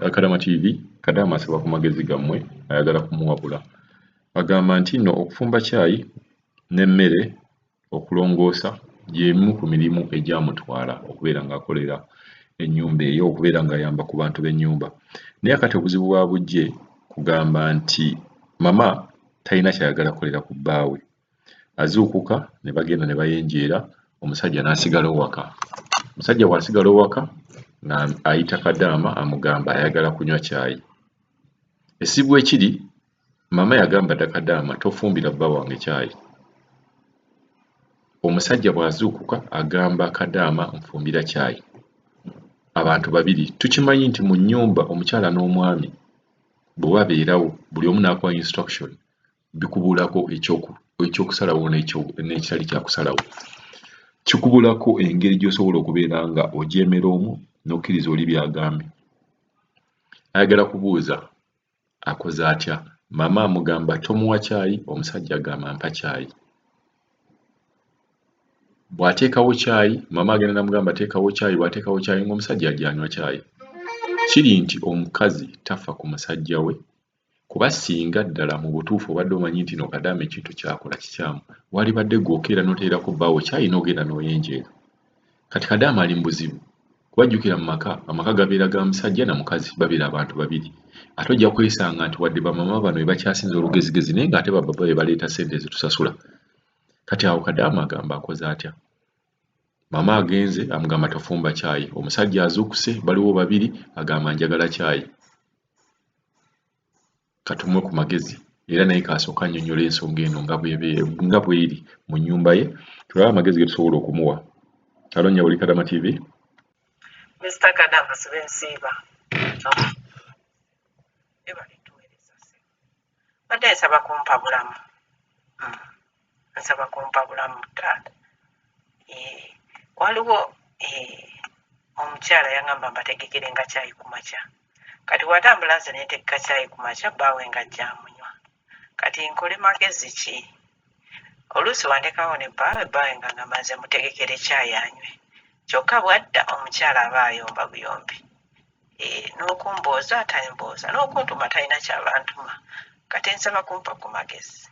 Kadama TV. Kadama asaba ku magezi gammwe, ayagala kumuwabula. Agamba nti nno okufumba caayi n'emmere, okulongoosa gy'emu ku mirimu egyamutwala okubeera ng'akolera ennyumba eyo, okubeera ng'ayamba ku bantu b'ennyumba. Naye akati obuzibu bwa bujje kugamba nti mama talina ky'ayagala kukolera ku bbaawe. Azuukuka ne bagenda ne bayenjeera, omusajja n'asigala owaka. Omusajja bw'asigala owaka ayita Kadaama amugamba ayagala kunywa caayi. Ekizibu ekiri, maama yagamba dda Kadaama tofumbira bba wange caayi. Omusajja bw'azuukuka agamba Kadaama nfumbira caayi. Abantu babiri tukimanyi nti mu nnyumba omukyala n'omwami bwe babeerawo buli omu n'akuwa instruction bikubulako ekyokusalawo n'ekitali kyakusalawo. Kikubulako engeri gy'osobola okubeera nga ojeemera omu n'okkiriza oli by'agambye. Ayagala kubuuza akoze atya? Maama amugamba tomuwa caayi, omusajja agamba mpa caayi. Bw'ateekawo caayi, maama agenda n'amugamba teekawo caayi, bw'ateekawo caayi ng'omusajja ajja anywa caayi. Kiri nti omukazi tafa ku musajja we kuba singa ddala mu butuufu obadde omanyi nti no Kadaama ekintu ky'akola kikyamu, waalibadde ggwe okeera n'oteerako bbaawo caayi n'ogenda n'oyenjeera. Kati Kadaama ali mu buzibu kuba jjukira mu maka, amaka gabeera ga musajja na mukazi, babeera abantu babiri. Ate ojja kwesanga nti wadde bamama bano be bakyasinze olugezigezi naye ng'ate bababa be baleeta ssente ezitusasula. Kati awo Kadaama agamba akoze atya? Maama agenze amugamba tofumba caayi, omusajja azuukuse baliwo babiri agamba njagala caayi. Katumuwe ku magezi era naye kasooka annyonnyola ensonga eno nga bw'eri mu nnyumba ye, tulabe amagezi ge tusobola okumuwa. Alo nnyabo, oli Kadama TV. Mr. Kadama, sibe nsiiba. Ebale tuweereza ssebo. Badde nsaba kumpa bulamu. Nsaba kumpa bulamu taata. Waliwo omukyala yangamba mbategekere nga kyayi ku makya. Kati bw'atambula nze neetegeka kyayi ku makya bbaawe ng'ajja amunywa. Kati nkole magezi ki? Oluusi wandekawo ne bbaawe, bbaawe ng'angamba nze mutegekere kyayi anywe. Kyokka bw'adda omukyala aba ayomba buyombi. N'okumbooza talimbooza, n'okuntuma talina ky'aba antuma. Kati nsaba kumpa ku magezi.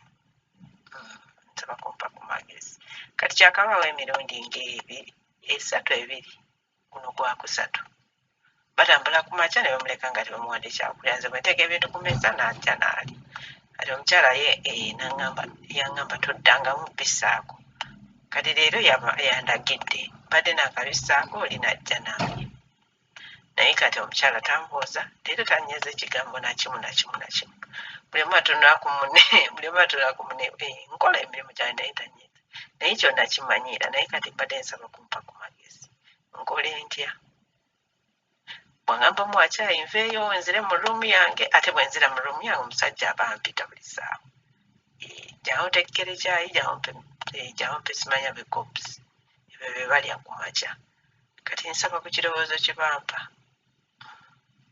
Nsaba kumpa ku magezi. Kati kyakabaawo emirundi ng'ebiri, esatu ebiri, guno gwakusatu. Batambula ku makya ne bamuleka nga tebamuwadde kyakulya. Nze bwe nteeka ebintu ku mmeeza n'ajja n'alya. Kati omukyala ye n'aŋŋamba yaŋŋamba toddangamu bissaako. Kati leero yandagidde mbadde naakabissaako oli n'ajja n'alya. Naye kati omukyala tambuuza, leero tannyeze ekigambo na kimu na kimu na kimu. Buli omu atunula ku munne, buli omu atunula ku munne, nkola emirimu gyange naye tannyeze. Naye kyo nakimanyiira naye kati mbadde nsaba kumpa ku magezi. Nkole ntya? Bw'aŋŋamba muwa caayi nveeyo nzire mu roomu yange ate bwe nzira mu roomu yange omusajja aba ampita buli ssaawa. Jangu ontegekere caayi, jangu ompe simanya bikobs ebyo bye balya ku makya. Kati nsaba ku kirowoozo kye bampa.